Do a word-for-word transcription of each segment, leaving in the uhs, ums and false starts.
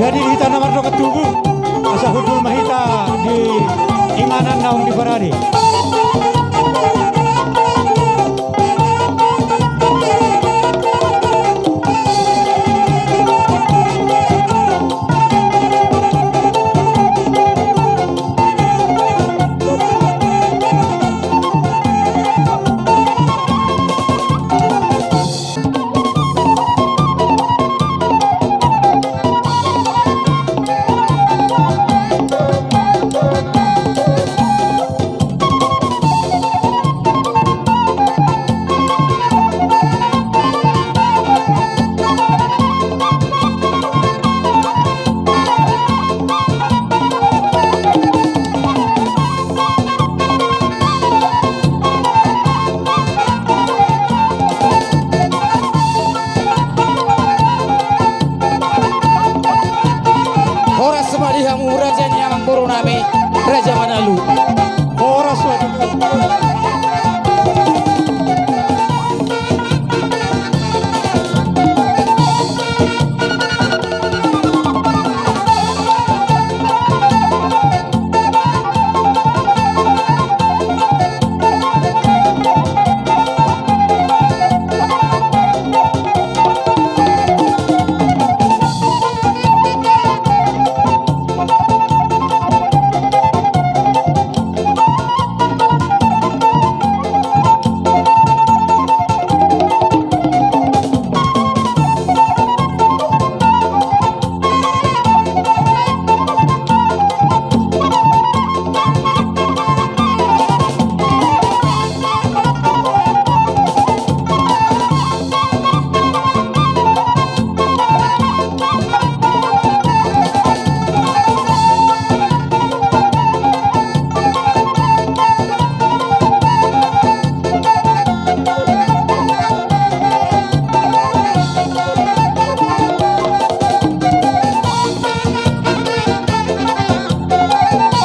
Jadi hita na mardongan tubu, asa hundul ma hita di inganan naung diparade. Horas ma di hamu raja ni amangboru nami, Raja Manalu. Horas ma di hamu.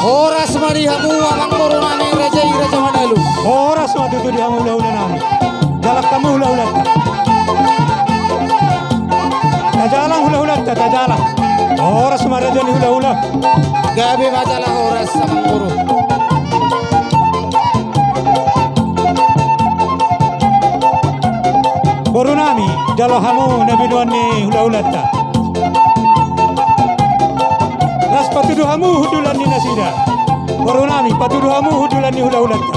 Horas ma di hamu amangboru nami raja i, Raja Manalu. Horas ma tutu di hamu hulahula nami. Jalang hamu hulahulanta. Tajalang hulahulanta, tajalang. Horas ma raja ni hulahula. Gabe ma jala horas amangboru. Boru nami, jalo hamu na binoan ni hulahulanta. Las patudu hamu hundulan ni nasida. Boru nami, patudu hamu hundulan ni hulahulanta.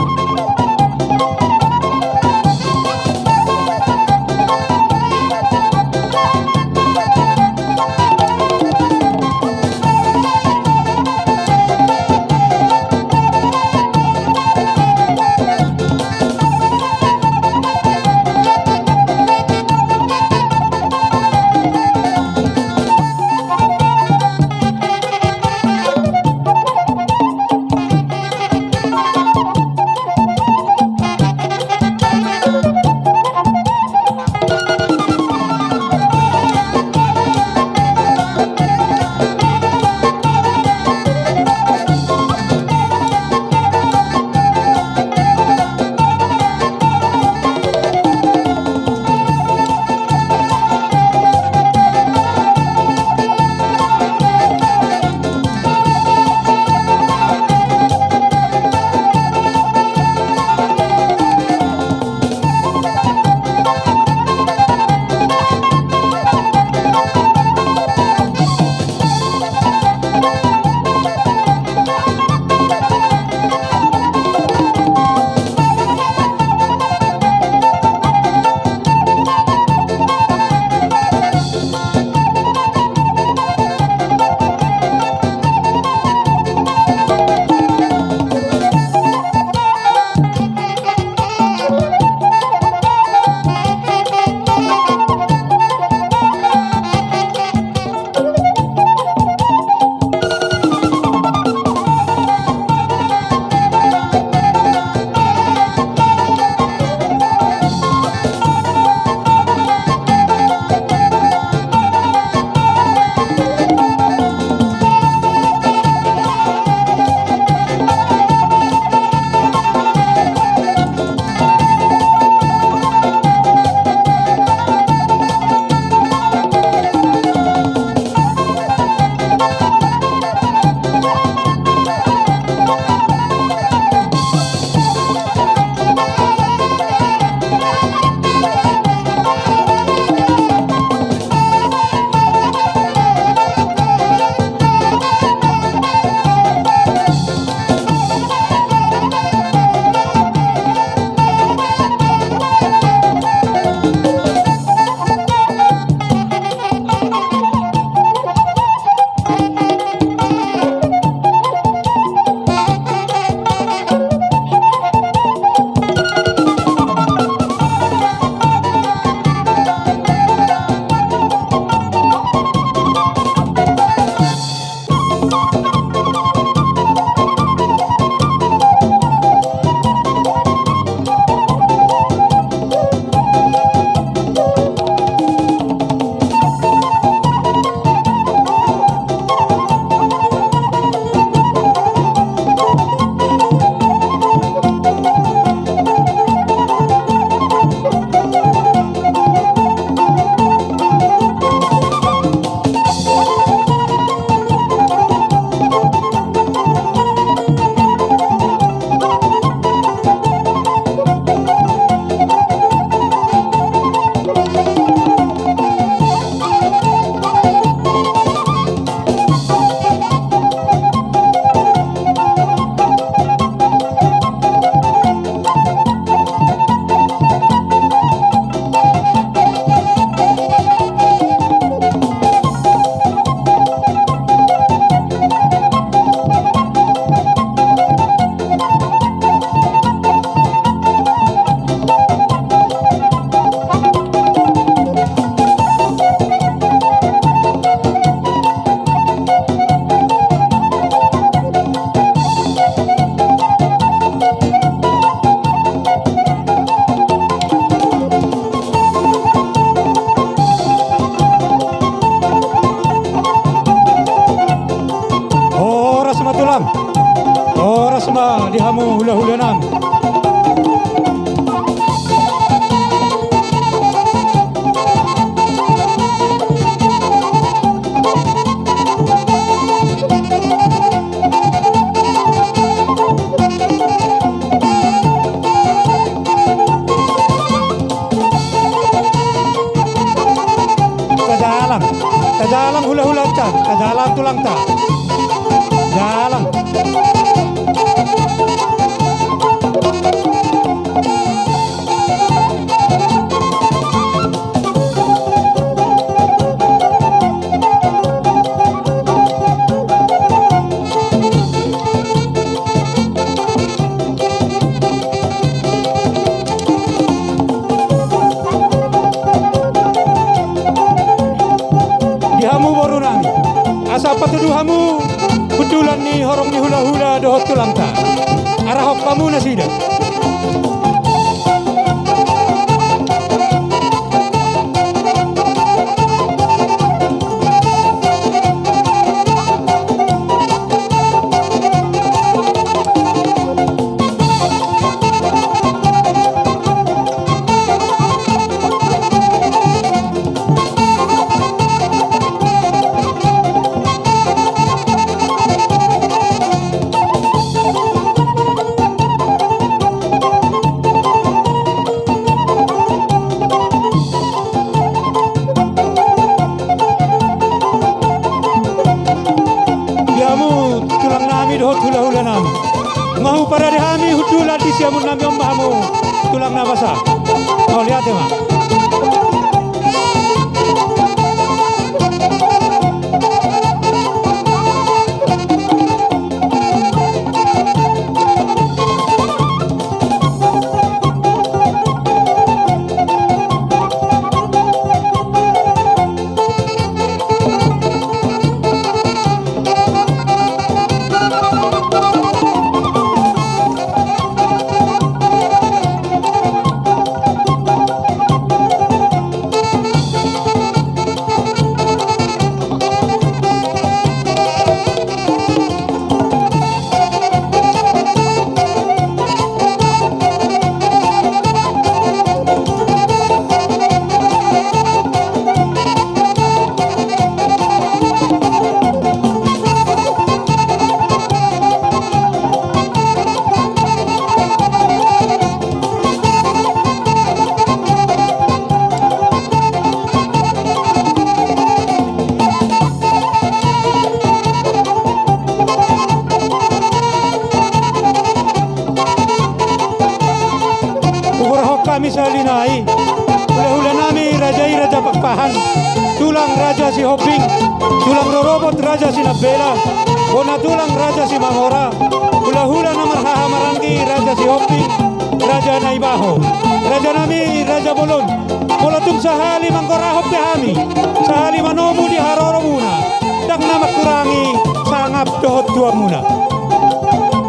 Ah, di hamu hula-hula nami. Tajalang, tajalang hula-hulanta, tajalang tulangta. Jalang. Di hamu boru nami, asa patudu hamu hundulan ni horong ni hula-hula dohot tulangta. Arahon hamu nasida. Di hamu tulang nami dohot hula-hula nami. Nga huparade hami hundulan di siamun nami on ma hamu tulang na basa. Mauliate ma. Huborhat hami sahali nai, hula-hula nami raja i Raja Pakpahan, tulang Raja Sihombing, tulang rorobot Raja Sinambela, bona tulang Raja Simamora, hula-hula na marhaha maranggi Raja Sihombing, Raja Naibaho, raja nami Raja Bolon. Molo tung sahali manggorahon pe hami, sahali manomu di haroromuna, ndang na mangkurangi sangap dohot tuamuna.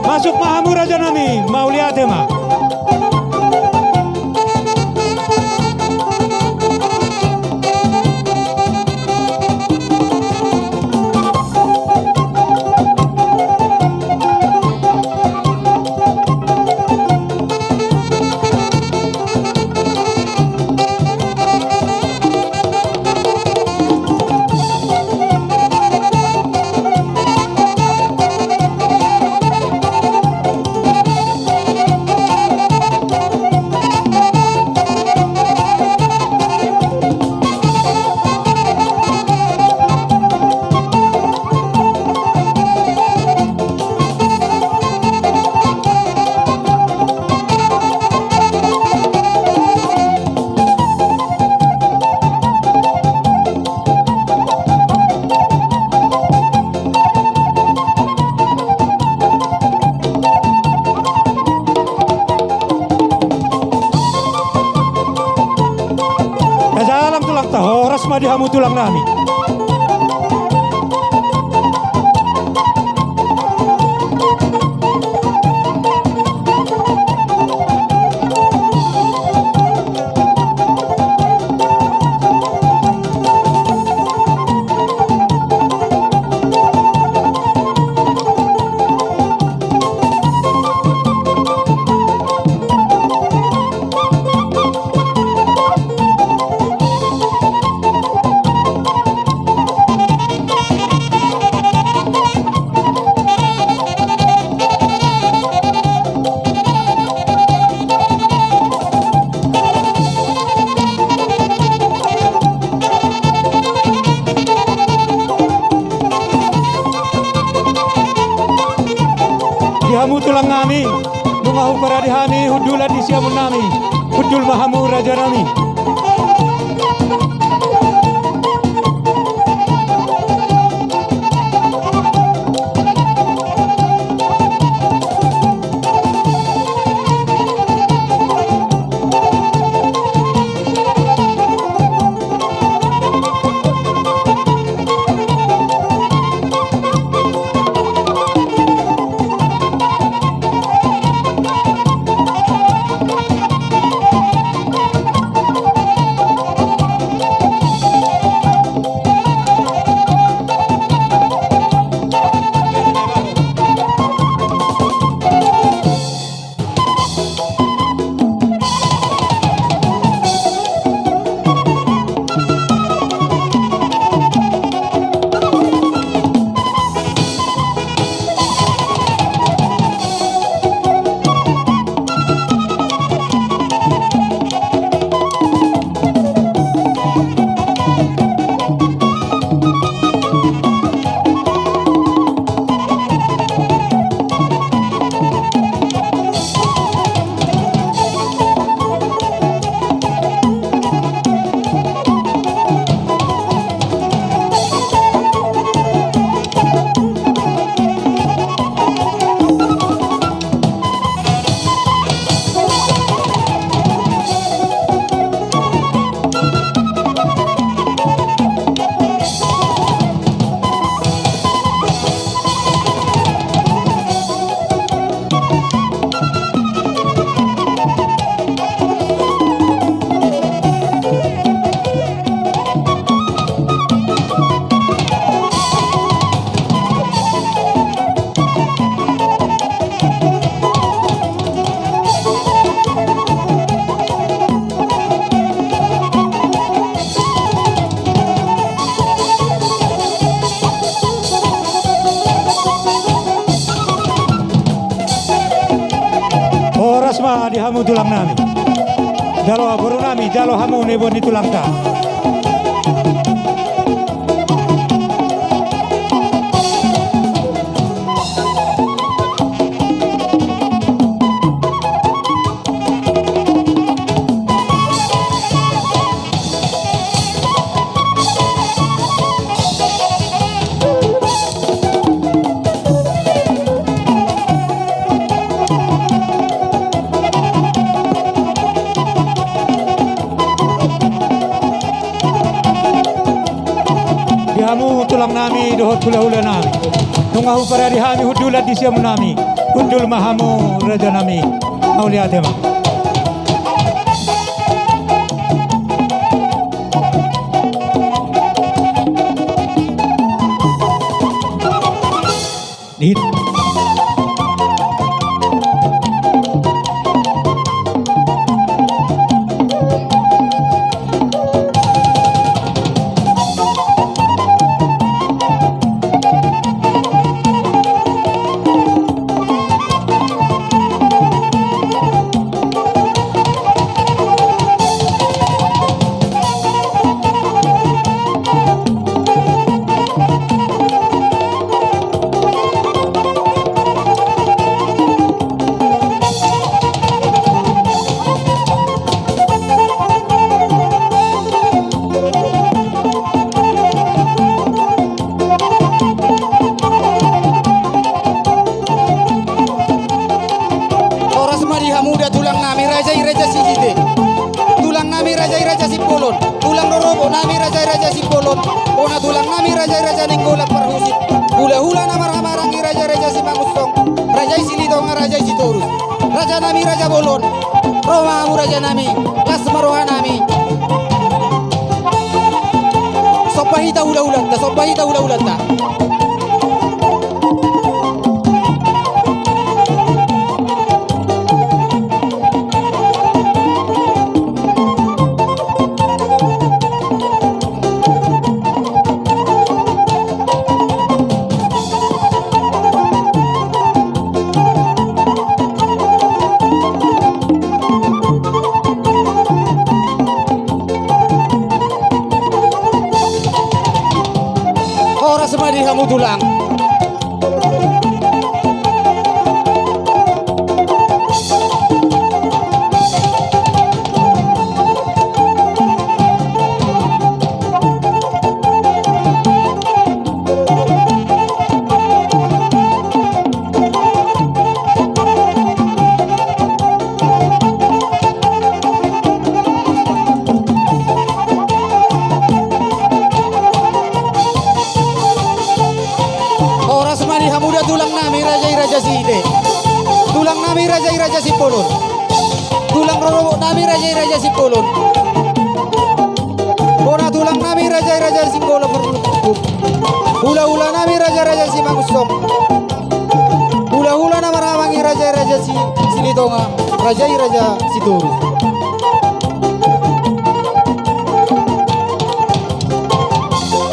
Masuk ma hamu raja nami, mauliate ma. Tajalang tulangta, horas ma di hamu tulang nami. Hamu tulang nami, nunga huparade hami hundul di siamun nami, hundul ma hamu raja nami. Horas ma di hamu tulang nami. Jalo boru nami, jalo hamu neboan ni tulangta. Di hamu tulang nami dohot hulahula nami, nunga huparade hami hundulan di siamun nami, hundul ma hamu raja nami. Mauliate ma. Horas ma di hamu da tulang nami raja i Raja Sihite. Tulang nami raja i Raja Simbolon. Tulang rorobot nami raja i Raja Simbolon. Bona tulang nami raja i Raja Nainggolan Parhusip. Hulahula na marhamarang i raja i Raja Simangunsong. Raja i Silitonga raja i Sitorus. Raja nami Raja Bolon. Ro ma hamu raja nami. Las ma roha nami. Somba hita hulahulanta, somba hita hulahulanta. Horas ma di hamu Horas ma di hamu da tulang nami raja i Raja Siite. Tulang nami raja i Raja Simbolon. Tulang rorobot nami raja i Raja Simbolon. Bona tulang nami raja i Raja Simbolon. Hula-hula nami raja i Raja Simangunsong. Hula-hula na maramangi raja i Raja Si-, Silitonga, raja i Raja Sitorus.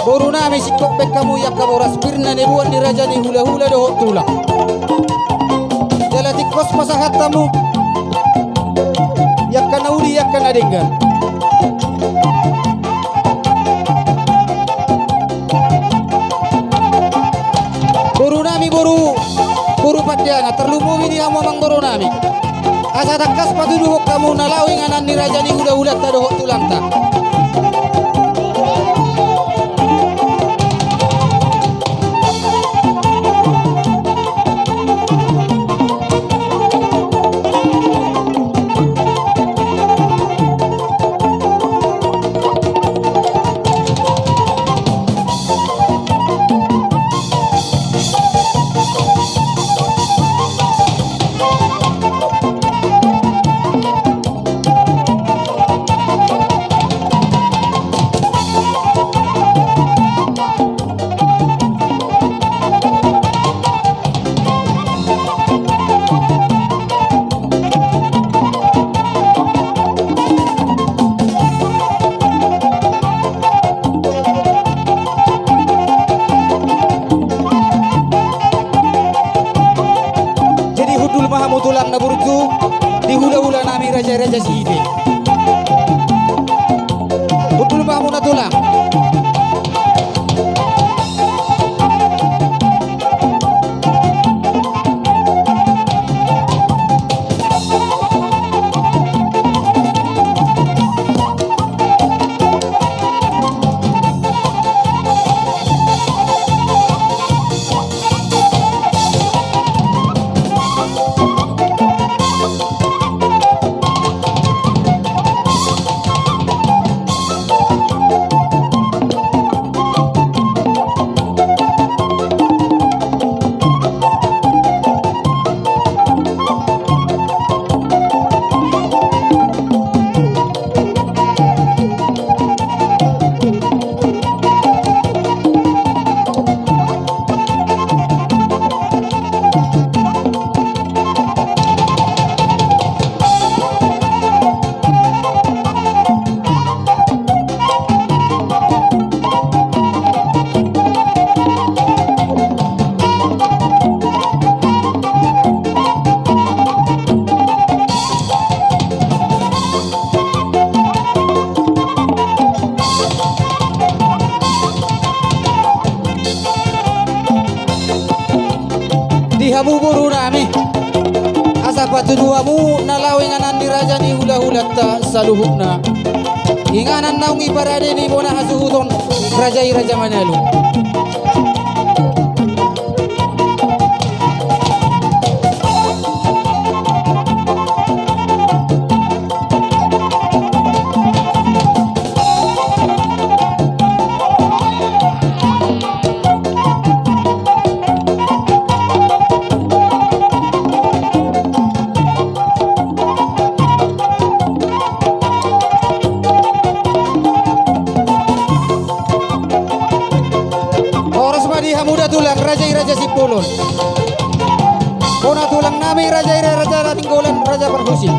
Boru nami, singkop baen hamu i angka boras, pir na niboan ni raja ni hula-hula dohot tulang. Jala tingkos pasahat hamu i angka na uli, i angka na denggan. Boru nami, boru, boru Pandeangan, tarlumobi di hamu amang boru nami. Asa tangkas patuduhon hamu na laho inganan ni raja ni hula-hulanta dohot tulangta. Jadi hundul ma hamu tulang na burju di hula-hula nami raja i Raja Siite. Hundul ma hamu na tulang. Di hamu boru nami, asa patudu hamu na laho inganan ni raja ni hula-hulanta saluhutna. Inganan naung i parade ni bona hasuhuton raja i Raja Manalu. Horas ma di hamu da tulang, raja i Raja Simbolon. Bona tulang nami, raja i Raja Nainggolan, Raja Parhusip.